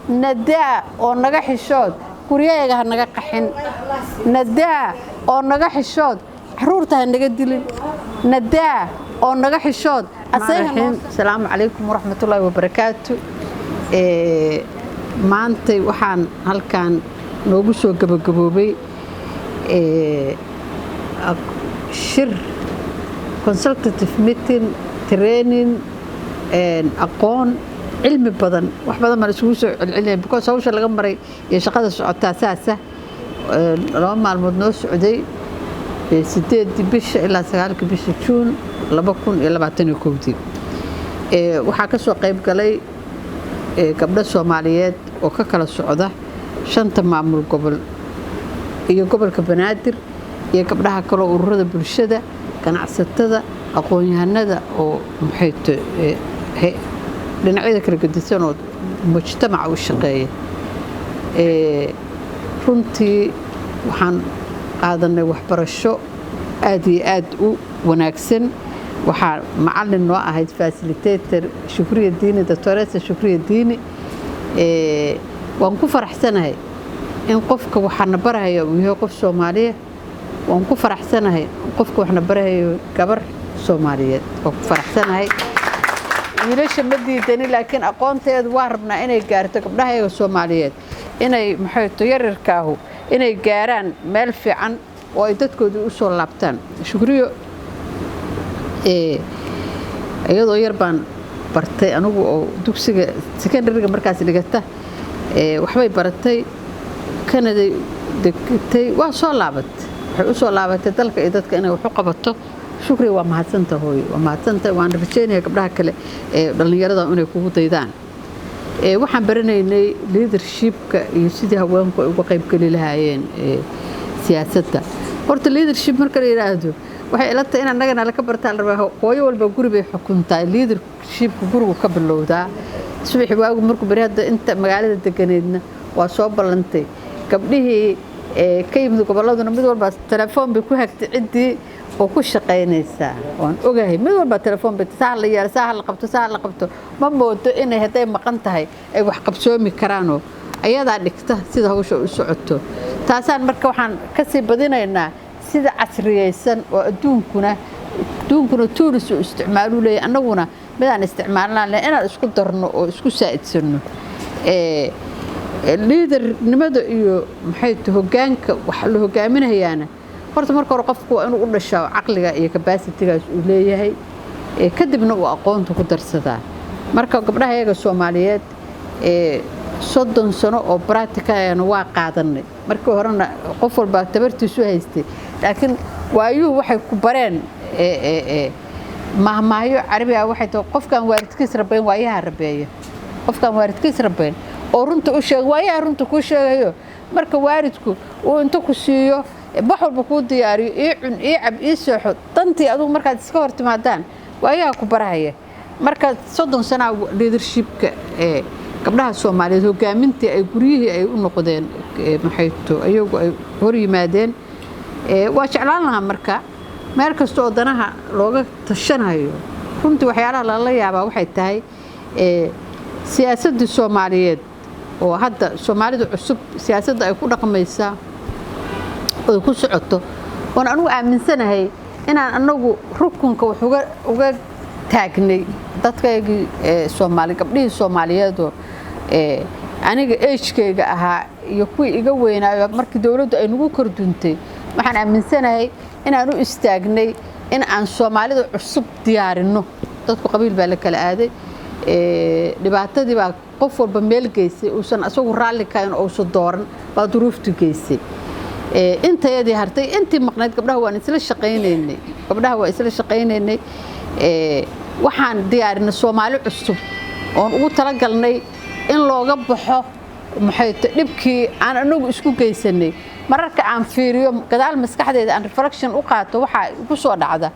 Nadaa oo naga xishood, guryahayaga ha naga qaxin. Nadaa oo naga xishood, caruurta ha naga dilin. Nadaa oo naga xishood. Asalaamu calaykum waraxmatullaahi wabarakaatu. Maantay waxaan halkan noogu soo gabagaboobay shir consultative meeting, training, aqoon, cilmi badan, wax badan baan isugu soo celcelinaya because hawsha laga maray iyo shaqada socotaa saasa. 2 maalmood noo socday, 8-dii bisha ilaa 9-ka bisha Juun 2021-dii. Waxaa ka soo qayb galay gabdho Soomaaliyeed oo ka kala socda shanta maamul gobol iyo gobolka Banaadir, iyo gabdhaha kaloo ururada bulshada, ganacsatada, aqoon-yahanada oo maxayto dhinacyada kala gedisan oo mujtamaca u shaqeeya. Runtii waxaan qaadanay waxbarasho aad iyo aad u wanaagsan. Waxaa macalin noo ahayd facilitator Shukriya Diini, Doctoresa Shukriya Diini. Waan ku faraxsanahay in qofka waxaana barahaya uu yahay qof Soomaaliya. Waan ku faraxsanahay qofka waxna barahayo gabar Soomaaliyeed. Waan ku faraxsanahay. Wiilasha ma diidani, laakiin aqoonteedu waa rabnaa inay gaarto gabdhahayaga Soomaaliyeed, inay maxayto yaryarkaahu inay gaaraan meel fiican oo ay dadkoodii u soo laabtaan. Shukriyo iyadoo yar baan bartay anigu oo dugsiga secondaryga markaas dhigata. Waxbay baratay, Kanaday degtay, waa soo laabatay. Waxay u soo laabatay dalka iyo dadka inay wax u qabato. Shukriya, waa mahadsanta hooyo, waa mahadsanta. Waan rajeynaya gabdhaha kale ee dhallinyarada inay kugu daydaan. Waxaan baranaynay leadershipka iyo sidii haweenku ay uga qaybgeli lahaayeen siyaasadda. Horta leadership marka la yidhaahdo, waxay ila tahay in annagana laka bartaa la rabaa. Hooyo walba guri bay xukuntaa, leadershipka gurigu ka bilowdaa. Subaxi waagu markuu beri, hadda inta magaalada deganeedna waa soo ballantay. Gabdhihii ka yimid gobolladuna mid walba telefoon bay ku hagtay ciddii oo ku shaqaynaysaa. Waan ogahay, mid walba telefoon bay, saa la yeelo, saa la qabto, saa la qabto. Ma moodo inay hadday maqan tahay ay wax qabsoomi karaanoo ayadaa dhigta sida hawsha u socoto. Taasaan marka waxaan kasii badinaynaa sida casriyeysan oo adduunkuna tools uu isticmaalu leeyahay, annaguna midaan isticmaalnaan leh inaan isku darno oo isku saa'idsanno. Leadernimada iyo maxay tahay hoggaanka wax la hogaaminayaana, horta marka hore qofku waa inuu u dhashaa caqliga iyo capacitygaas uu leeyahay, kadibna uu aqoonta ku darsadaa. Marka gabdhaha iyaga Soomaaliyeed 30 sano oo practicalna waa qaadanay. Markii horena qof walbaa tabartiisu haystay, laakiin waayuhu waxay ku bareen. Mahmaahyo Carabi ah waxay tahay: qofkaan waalidkiis rabayn waayaha rabeeya. Qofkaan waalidkiis rabayn oo runta u sheega, waayaha runta kuu sheegayo. Marka waalidku uu inta ku siiyo, wax walba kuu diyaariyo, ii cun, ii cab, ii seexo, dantii adugu markaad iska hor timaadaan, waayaha ku barahaya. Marka 30 sanaa leadershipka ee gabdhaha Soomaaliyeed hogaamintii ay guryihii ay u noqdeen, maxayto iyagu ay hor yimaadeen. Waa jeclaan lahaa marka meel kasta oo danaha looga tashanayo. Runtii waxyaalaha lala yaabaa waxay tahay siyaasaddii Soomaaliyeed oo hadda Soomaalida cusub siyaasadda ay ku dhaqmaysaa oy ku socoto, oon anugu aaminsanahay inaan anagu rukunka wax uga taagnay dadkaygii Soomaali, gabdhihii Soomaaliyeedoo aniga agekeyga ahaa iyo kuwii iga weynaayo markii dowladdu ay nagu korduntay. Waxaan aaminsanahay inaan u istaagnay in aan Soomaalida cusub diyaarinno. Dadku qabiil baa la kala aaday, dhibaatadii baa qof walba meel geysay uusan asagu raalli kahayn, uusan dooran baa duruuftu geysay. Intayadii hartay, intii maqnayd, gabdhaha waan isla shaqaynaynay, gabdhaha waa isla shaqaynaynay. Waxaan diyaarinay Soomaali cusub oon ugu talagalnay in looga baxo maxay dhibkii aan anagu isku geysanay. Mararka aan fiiriyo gadaal, maskaxdeeda aan reflection u qaato, waxaa igu soo dhacda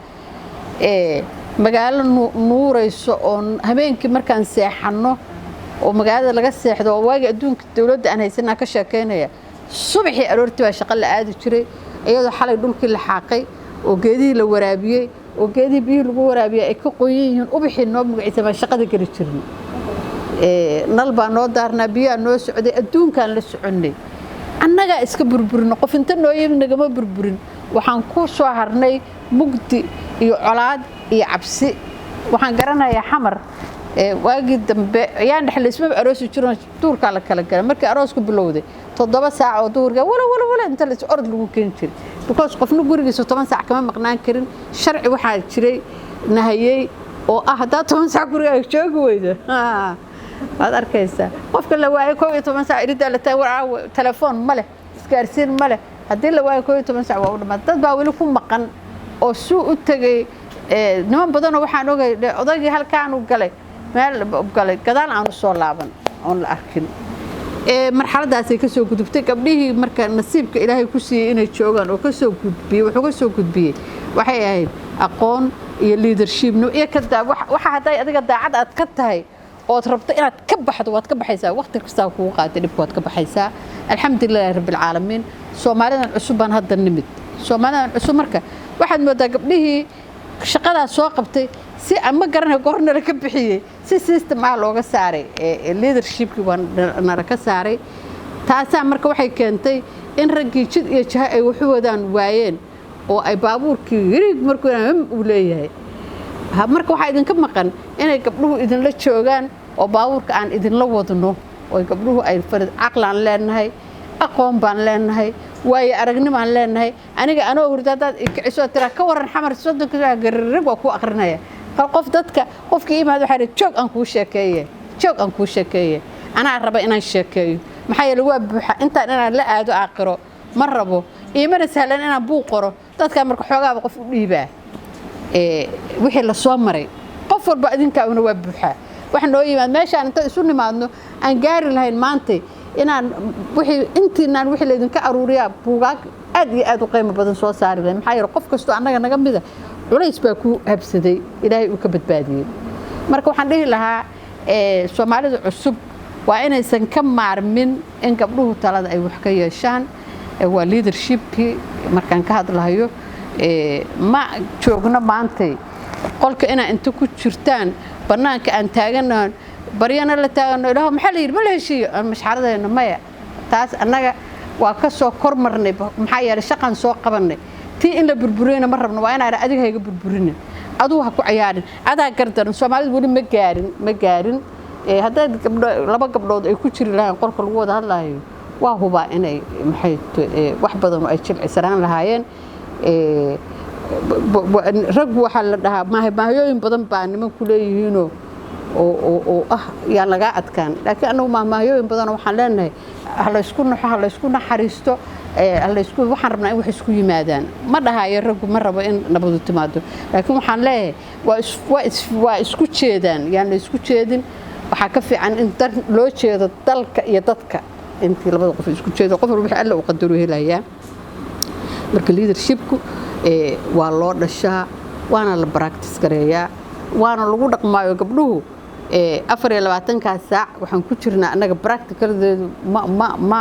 magaalo nuurayso oo habeenkii markaan seexanno oo magaalada laga seexdo, oo waagii adduunka dowladda aan haysanaa ka sheekeynaya. Subaxii aroortii baa shaqo la aadi jiray, iyadoo xalay dhulkii la xaaqay oo geedihii la waraabiyey, oo geedihii biyihii lagu waraabiyey ay ka qoyan yihiin, ubaxii noo magaciisa baan shaqada geli jirnay. Nal baa noo daarnaa, biyaa noo socday, adduunkaan la soconnay. Annagaa iska burburino, qof inta noo yimi nagama burburin. Waxaan ku soo harnay mugdi iyo colaad iyo cabsi. Waxaan garanayaa Xamar waagii dambe ayaan dhex laysmaba aroosi jiroon, duurkaa la kala galay. Markii aroosku bilowday 7 saac oo duhurka, wala wala wala inta la orod lagu keeni jiray, because qofna gurigiisa 10 saac kama maqnaan karin. Sharci waxaa jiray nahayey oo ah haddaad 10 saac gurigaaga joogi weydo, waad arkaysaa qofka la waayo 11 saac iridaa la taag. War telefoon ma leh, isgaarsiin ma leh. Haddii la waayo 11 saac waa u dhamaad. Dad baa weli ku maqan oo suu u tegey. Niman badanoo waxaan ogay odaygii halkaanu galay, meel galay, gadaal aanu soo laaban oon la arkin. Marxaladaasay ka soo gudubtay gabdhihii. Marka nasiibka Ilaahay ku siiyey inay joogaan oo kasoo gudbiyey, wuxuu ka soo gudbiyey waxay ahayd aqoon iyo leadershipno iyo waxa hadday adiga daacad aad ka tahay ood rabto inaad ka baxdo, waad ka baxaysaa. Waqti kastaa kugu qaatay dhibka, waad ka baxaysaa. Alxamdulilaahi rabbilcaalamiin. Soomaalidan cusub baan hadda nimid. Soomaalidan cusub marka waxaad moodaa gabdhihii shaqadaas soo qabtay si ma garanayo goor nala ka bixiyey, si system ah looga saaray leadershipkii, waa nala ka saaray. Taasaa marka waxay keentay in raggii jid iyo jaho ay waxu wadaan waayeen oo ay baabuurkii yirig markuu uu leeyahay. Marka waxaa idinka maqan inay gabdhuhu idinla joogaan oo baabuurka aan idinla wadno, oo gabdhuhu ay farid caqlaan leenahay, aqoon baan leenahay, waayo aragnimaan leenahay. Aniga anoo hurda haddaad ikiciso tiraa ka waran Xamar 30-ka gararig, waa kuu aqrinaya. Qof dadka qofkii imaad waxaa joog aan kuu sheekeeye, joog aan kuu sheekeeye. Anaa raba inaan sheekeeyo, maxaa yeele waa buuxa intaan inaan la aado aakhiro ma rabo, iimana sahlan inaan buuq qoro. Dadkaa marka xoogaaba qof u dhiibaa wixii la soo maray. Qof walba idinkaa una waa buuxaa wax noo yimaad meeshaan inta isu nimaadno aan gaari lahayn maantay inaan wixii intiinaan wixii laydinka aruuriyaa buugaag aad iyo aad u qiimo badan soo saari lahayn. Maxaa yeele qof kastoo annaga naga mida culays baa ku habsaday, Ilaahay uu ka badbaadiyey. Marka waxaan dhihi lahaa Soomaalida cusub waa inaysan ka maarmin in gabdhuhu talada ay wax ka yeeshaan. Waa leadershipkii markaan ka hadlahayo. Ma joogno maantay qolka inaa inta ku jirtaan bannaanka aan taaganahan baryana la taagano, Ilaah maxaa la yidhi, ma la heshiiyo, aan mashxaradayno. Maya, taas annaga waa ka soo kormarnay. Maxaa yeelay shaqaan soo qabannay, tii in la burburiyona ma rabno. Waa inaan adiga hayga burburinin, adugu ha ku cayaarin, adaa gardaran. Soomaalidu weli ma gaarin, ma gaarin. Haddaad gabdho, laba gabdhood ay ku jiri lahayn qolka lagu wada hadlayo, waa hubaa inay maxay wax badan oo ay jilcisaraan lahaayeen. Raggu waxaa la dhahaa maahmaahyooyin badan baa nimanku leeyihiinoo oo ah yaan lagaa adkaan, laakiin annagu maahmaahyooyin badanoo waxaan leenahay ha laysku naxo, ha laysku naxariisto, halaysku waxaan rabnaa in wax isku yimaadaan. Ma dhahayo raggu ma rabo in nabadu timaado, laakiin waxaan leeyahay waa isku jeedaan. Yaan la isku jeedin. Waxaa ka fiican in dar loo jeedo dalka iyo dadka intii labada qof isku jeedo. Qof walba wixii Alla uu qadaro helayaa. Marka leadershipku waa loo dhashaa, waana la practice gareeyaa, waana lagu dhaqmaayo. Gabdhuhu 24-kaas saac waxaan ku jirnaa annaga practicaldeedu ma ma ma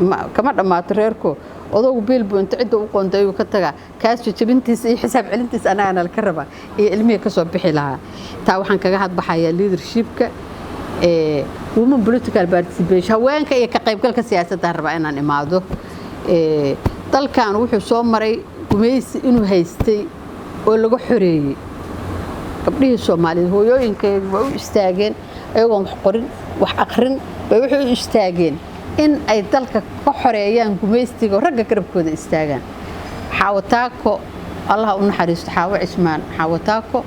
ma kama dhammaato. Reerko odowgu biil buu inta cidda u qoonta ayuu ka tagaa. Kaas jajabintiisa iyo xisaab celintiisa annagana laka rabaa iyo ilmihii ka soo bixi lahaa. Taa waxaan kaga hadbaxayaa leadershipka. Women political participation, haweenka iyo ka qaybgalka siyaasadda rabaa inaan imaado. Dalkan wuxuu soo maray gumaysi inuu haystay oo laga xoreeyey. Gabdhihii Soomaaliyeed, hooyooyinkeedu waa u istaageen ayagoon wax qorin, wax aqrin bay waxay u istaageen in ay dalka ka xoreeyaan gumaystiga oo ragga garabkooda istaagaan. Xaawo Taako, Allaha u naxariisto, Xaawo Cismaan, Xaawo Taako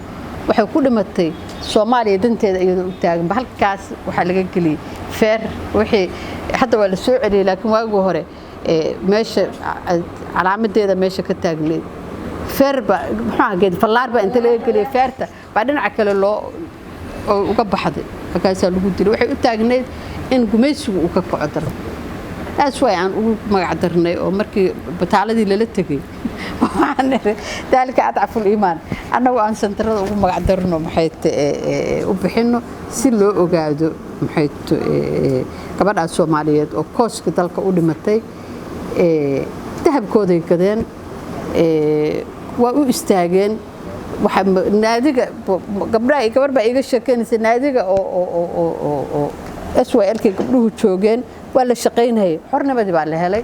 waxay ku dhimatay Soomaaliya danteeda iyadoo u taaganba. Halkaas waxaa laga geliyey feer. Wixii hadda waa la soo celiyey, laakiin waagii hore meesha calaamadeeda meesha ka taagneyd feer ba muxuu ahaa, geed fallaar baa inta laga geliyey feerta baa dhinaca kale loo uga baxday, halkaasaa lagu dilay. Waxay u taagneyd in gumaysigu uu ka kaco dalka. Taas waay aan ugu magac darnay oo markii bataaladii lala tegey waxaan niri daalika adcaful iimaan. Annagu aan santarada ugu magac darno, maxay u bixinno si loo ogaado maxay gabadhaas Soomaaliyeed oo kooska dalka u dhimatay. Dahabkooday gadeen, waa u istaageen. Waxa naadiga gabdhaha, gabar baa iiga sheekeynaysa naadiga oo SYL-kii gabdhuhu joogeen, waa la shaqaynayay. Xornimadii baa la helay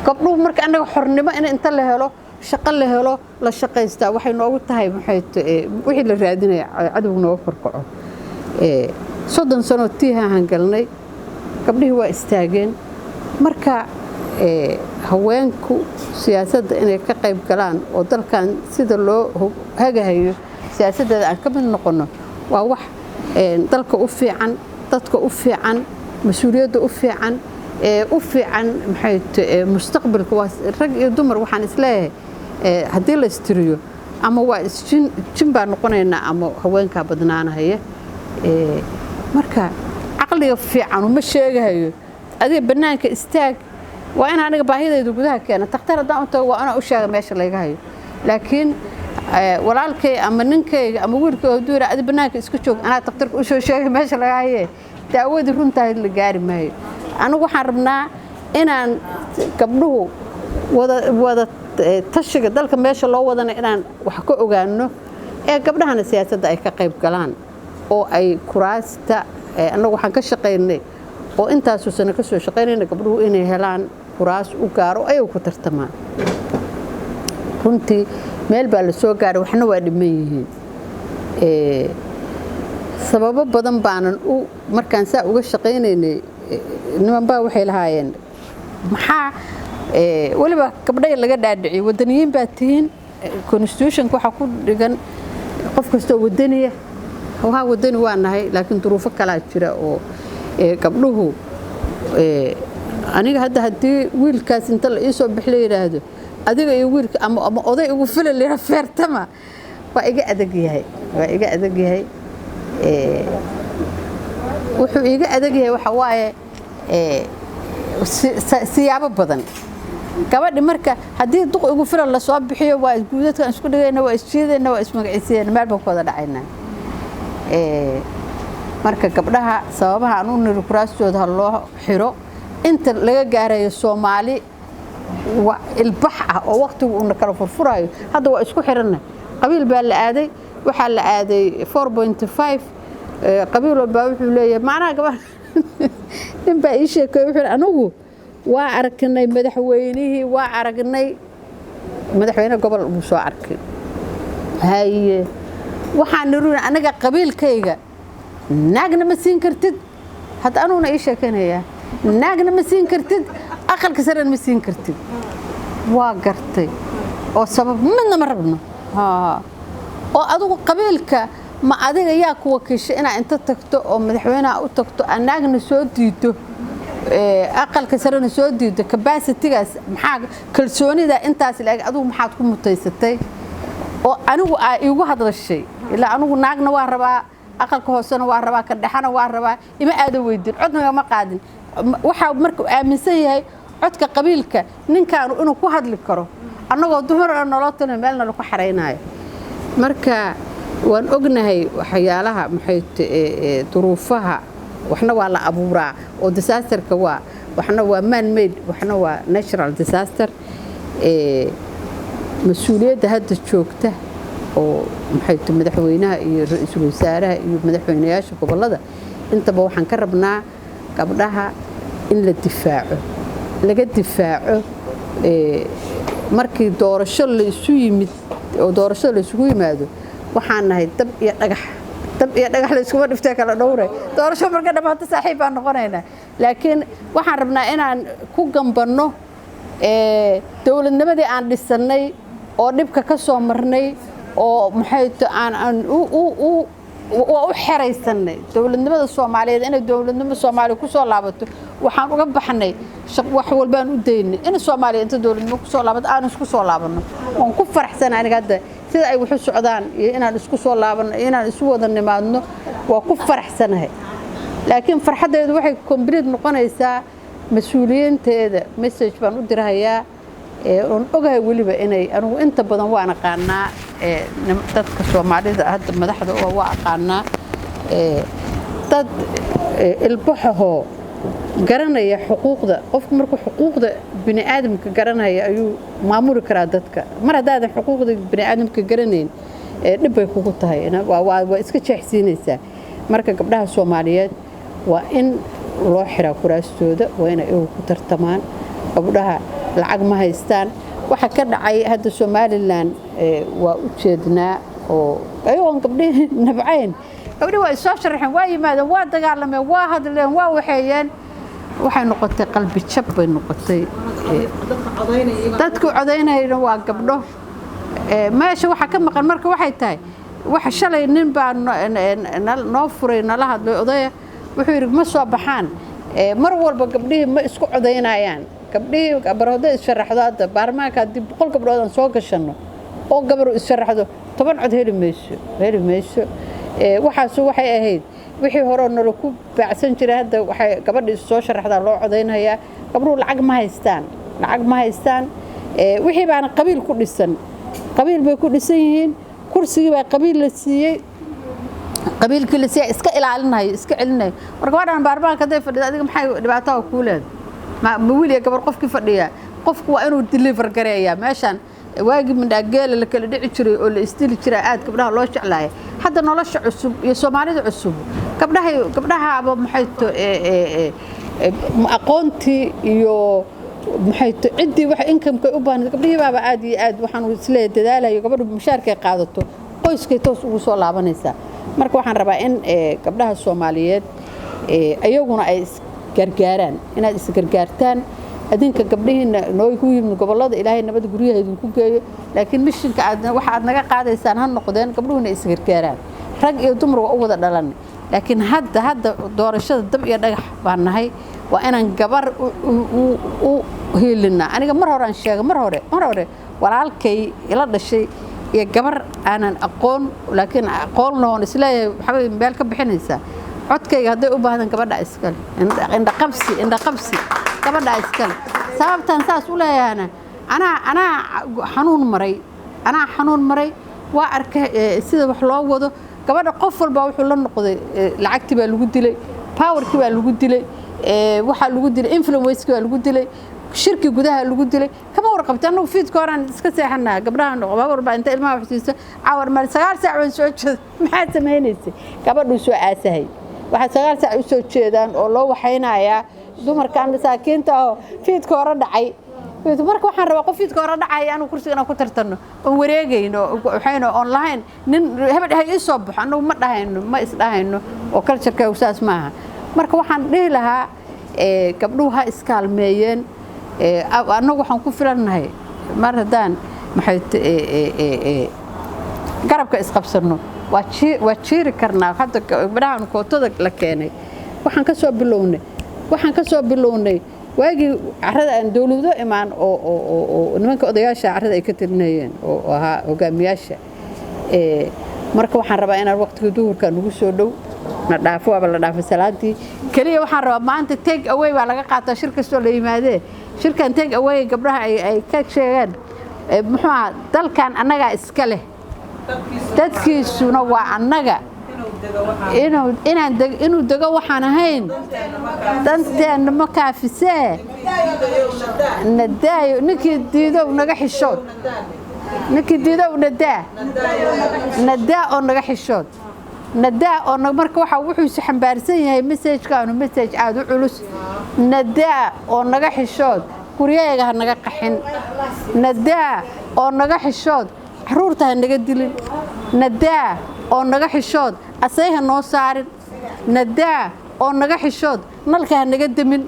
gabdhuhu. Marka annaga xornimo in inta la helo, shaqo la helo, la shaqaystaa, waxay noogu tahay maxay wixii la raadinaya cadowga nooga korkaco. 30 sano tiihaan galnay, gabdhihii waa istaageen. Marka haweenku siyaasadda inay ka qayb galaan oo dalkan sida loo hagahayo siyaasaddeeda aan ka mid noqonno waa wax dalka u fiican, dadka u fiican, mas-uuliyadda u fiican, u fiican maxay mustaqbalka. Waa rag iyo dumar. Waxaan isleeyahay haddii la istiriyo ama waa isjin jin baa noqonaynaa ama haweenkaa badnaanahaya. Marka caqliga fiican uma sheegahayo adiga bannaanka istaag. Waa in aniga baahidayda gudaha keena. Takhtar haddaan u tago, waa inaan u sheega meesha layga hayo. Laakiin walaalkay ama ninkayga ama wiilkay hadduu yidhaa adi bannaanka iska joog, anaa takhtarka u soo sheegay meesha laga haye, daawadii runtahayd la gaari maayo. Anigu waxaan rabnaa inaan gabdhuhu wada tashiga dalka meesha loo wadana inaan wax ka ogaano, ee gabdhahana siyaasadda ay ka qayb galaan oo ay kuraasta. Annagu waxaan ka shaqaynay oo intaasoo sano ka soo shaqaynayna gabdhuhu inay helaan kuraas u gaaro ayagu ku tartamaan. Runtii meel baa la soo gaaray, waxna waa dhiman yihiin. Sababo badan baanan u markaan saa uga shaqaynaynay. Niman baa waxay lahaayeen maxaa weliba gabdhay laga dhaadhiciyay wadaniyiin baa tihiin, constitutionka waxaa ku dhigan qof kastoo wadaniya. Haa, wadani waa nahay, laakiin duruufo kalaa jira oo gabdhuhu. Aniga hadda haddii wiilkaas inta la iisoo bix la yidhaahdo adiga iyo wiilka ama oday ugu fila la yidhaahdo feertama, waa iga adag yahay, waa iga adag yahay. Wuxuu iga adag yahay waxa waaye siyaabo badan. Gabadhi marka haddii duq igu filan lasoo bixiyo, waa guudadkaan isku dhigayna, waa isjiidayna, waa ismagaciisiyayna, meel baan ku wada dhacaynaa. Marka gabdhaha sababaha aan u niri kuraastooda ha loo xiro inta laga gaarayo Soomaali ilbax ah oo waqtigu uuna kala furfurayo. Hadda waa isku xiranna. Qabiil baa la aaday, waxaa la aaday 4.5. Qabiil walbaa wuxuu leeyahay macnaha. Gabadh nin baa ii sheekay, wuxuu anigu waa aragnay madaxweynihii, waa aragnay madaxweyne gobol buu soo arkay. Haye, waxaan niri aniga qabiilkayga naagna ma siin kartid. Hadda anuguna ii sheekaynayaa, naagna ma siin kartid, aqalka sarena ma siin kartid. Waa gartay, oo sabab midna ma rabno oo adigu qabiilka ma adiga yaa ku wakiishay inaa inta tagto oo madaxweynaha u tagto aa naagna soo diido, aqalka sarena soo diido? Capacity-gaas maxaa, kalsoonida intaas la-eg adigu maxaad ku mutaysatay oo anigu aa iigu hadlashay? Ilaa anigu naagna waa rabaa, aqalka hoosena waa rabaa, ka dhexana waa rabaa. Ima aada weydin, cod nagama qaadin. Waxaa marka aaminsan yahay codka qabiilka ninkaanu inuu ku hadli karo, annagoo dumar naloo talo meelna lagu xaraynayo. Marka waan ognahay waxyaalaha maxay duruufaha. Waxna waa la abuuraa oo disasterka waa waxna waa man made, waxna waa natural disaster. Mas-uuliyadda hadda joogta oo maxay madaxweynaha iyo ra-iisul wasaaraha iyo madaxweynayaasha gobollada intaba waxaan ka rabnaa gabdhaha in la difaaco, laga difaaco. Markii doorasho la isu yimid oo doorashada la isugu yimaado, waxaan nahay dab iyo dhagax. Dab iyo dhagax la iskuma dhiftee, kala dhowre. Doorasho marka dhamaato saaxiib baan noqonaynaa, laakiin waxaan rabnaa inaan ku gambanno dowladnimadii aan dhisannay oo dhibka ka soo marnay oo maxay aan waa u xeraysanay dowladnimada Soomaaliyeed inay dowladnimo Soomaaliya ku soo laabato. Waxaan uga baxnay wax walbaan u daynay in Soomaaliya inta dowladnimo ku soo laabato aan isku soo laabanno. Waan ku faraxsanahay aniga hadda sida ay wax u socdaan iyo inaan isku soo laabanno iyo inaan isu wada nimaadno, waa ku faraxsanahay. Laakiin farxaddeedu waxay complete noqonaysaa mas-uuliyiinteeda. Message baan u dirahayaa oon ogahay weliba inay anigu inta badan waan aqaanaa dadka Soomaalida hadda madaxda oo waa aqaanaa, dad ilbaxahoo Garanaya xuquuqda qofku, markuu xuquuqda bini aadamka garanaya ayuu maamuli karaa dadka. Mar haddaadan xuquuqda bini aadamka garanayn, dhib bay kugu tahay, waa iska jeexsiinaysaa. Marka gabdhaha Soomaaliyeed waa in loo xiraa kuraastooda, waa inay iyagu ku tartamaan. Gabdhaha lacag ma haystaan. Waxa ka dhacay hadda Somaliland waa u jeednaa, oo ayagoon gabdhihii nabcayn, gabdhihi waa isoo sharaxeen, waa yimaadeen, waa dagaalameen, waa hadleen, waa waxeeyeen. Waxay noqotay qalbi jab bay noqotay. Dadku codaynayna waa gabdho. Meesha waxa ka maqan marka waxay tahay, waxa shalay nin baa noo furay, nala hadlay, odaya, wuxuu yidhi ma soo baxaan mar walba gabdhihii, ma isku codaynayaan gabdhihii. Gabar hadday issharaxdo hadda baarlamaanka, haddii 100 gabdhood aan soo gashanno oo gabar issharaxdo, 10 cod heli mayso, heli mayso. Waxaasu waxay ahayd wixii hore nala ku baacsan jiray. Hadda waxay gabadha is soo sharaxdaa loo codaynayaa. Gabdhuhu lacag ma haystaan, lacag ma haystaan. Wixii baana qabiil ku dhisan, qabiil bay ku dhisan yihiin. Kursigii baa qabiil la siiyey, qabiilkii la siiyey iska ilaalinayo, iska celinayo. Marka gabadhan baarlamaanka hadday fadhido, adiga maxay dhibaatada kuu leedahay? Ma wiil iyo gabar qofkii fadhiya, qofku waa inuu deliver gareeyaa. Meeshaan waagii mindhaageela la kala dhici jiray oo la isdili jiray, aad gabdhaha loo jeclaaya. Hadda nolosha cusub iyo Soomaalida cusub, gabdhahay gabdhahaaba maxay to aqoontii iyo maxay to ciddii waxa income-ka u baahan gabdhihii baaba aad iyo aad. Waxaan isleeyahay dadaalayo, gabadhu mushaarkay qaadato qoyskay toos ugu soo laabanaysaa. Marka waxaan rabaa in gabdhaha Soomaaliyeed iyaguna ay isgargaaraan, inaad isgargaartaan adinka gabdhihiina noogu yimid gobollada. Ilaahay nabad guryaha idinku geeyo, laakiin mishinka aad waxa aad naga qaadaysaan ha noqdeen gabdhuhuna isgargaaraan. Rag iyo dumar waa u wada dhalan, laakiin hadda doorashada dab iyo dhagax baan nahay, waa inaan gabar u hiilinaa. Aniga mar hore aan sheegay, mar hore walaalkay ila dhashay iyo gabar aanan aqoon, laakiin aqoon lahoon isleeyahay waxbay meel ka bixinaysaa, codkayga hadday u baahdaan gabadha iskale. Indhaqabsi, indhaqabsi, gabadha iskale. Sababtaan saas u leeyahana, anaa xanuun maray, anaa xanuun maray, waa arkay sida wax loo wado. Gabadha qof walba wuxuu la noqday, lacagtii baa lagu dilay, powerkii baa lagu dilay, waxaa lagu dilay influencekii baa lagu dilay, shirki gudaha lagu dilay. Kama warqabta annagu, fiidka horaan iska seexanaa. Gabdhahan gabar baa inta ilmaha wax siisa, cawar mal 9 saac waan soo jeeda. Maxaad samaynaysay? Gabadhuu soo aasahay. Waxaa 9 saac u soo jeedaan oo loo waxaynayaa dumarkan masaakiinta oo fiidka hore dhacay. Marka waxaan rabaa qof fiidka hore dhacaya anigu kursiga inaan ku tartanno, oon wareegayno, waxayno oon lahayn nin hebel ha ii soo baxo. Annagu ma dhahayno, ma isdhahayno, oo culturekaagu saas maaha. Marka waxaan dhihi lahaa gabdhuhu ha iskaalmeeyeen. Annagu waxaan ku filannahay mar haddaan maxay garabka isqabsanno, waa jiiri karnaa. Hadda gabdhahan kootada la keenay, waxaan ka soo bilownay waagii carrada aan dowlado imaan oo nimanka odayaasha carrada ay ka tirinayeen oo ahaa hogaamiyaasha. Marka waxaan rabaa inaan waqtiga duhurka nagu soo dhow na dhaafo, waaba la dhaafay salaadii. Keliya waxaan rabaa maanta take away baa laga qaataa shir kastoo la yimaadee. Shirkan take away gabdhaha ay ka sheegeen muxuu ahaa? Dalkan annagaa iska leh, dadkiisuna waa annaga. Inuu dego waxaan ahayn danteenna ma kaafisee. Nadaayo ninkii diidow naga xishood, ninkii diidow nadaa, nadaa oo naga xishood, nadaa oo. Marka waxa wuxuu xambaarsan yahay messagekaanu message aada u culus. Nadaa oo naga xishood, guryahayaga ha naga qaxin. Nadaa oo naga xishood, caruurta ha naga dilin. Nadaa oo naga xishood, asay ha noo saarin. Nadaa oo naga xishood, nalka ha naga demin.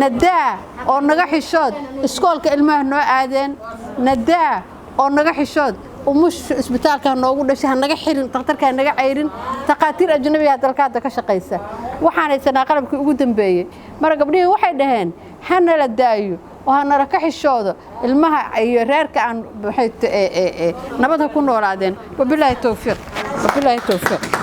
Nadaa oo naga xishood, iskoolka ilmaha noo aadeen. Nadaa oo naga xishood, umushu isbitaalka ha noogu dhashay, ha naga xirin, dhakhtarka ha naga cayrin. Takhaatiir ajnabiga dalka hadda ka shaqaysa, waxaan haysanaa qalabkii ugu dambeeyey. Marka gabdhihii waxay dhaheen ha nala daayo oo ha nala ka xishoodo, ilmaha iyo reerka aan maxay nabad ha ku noolaadeen. Wabilaahi towfiiq, wabilaahi towfiiq.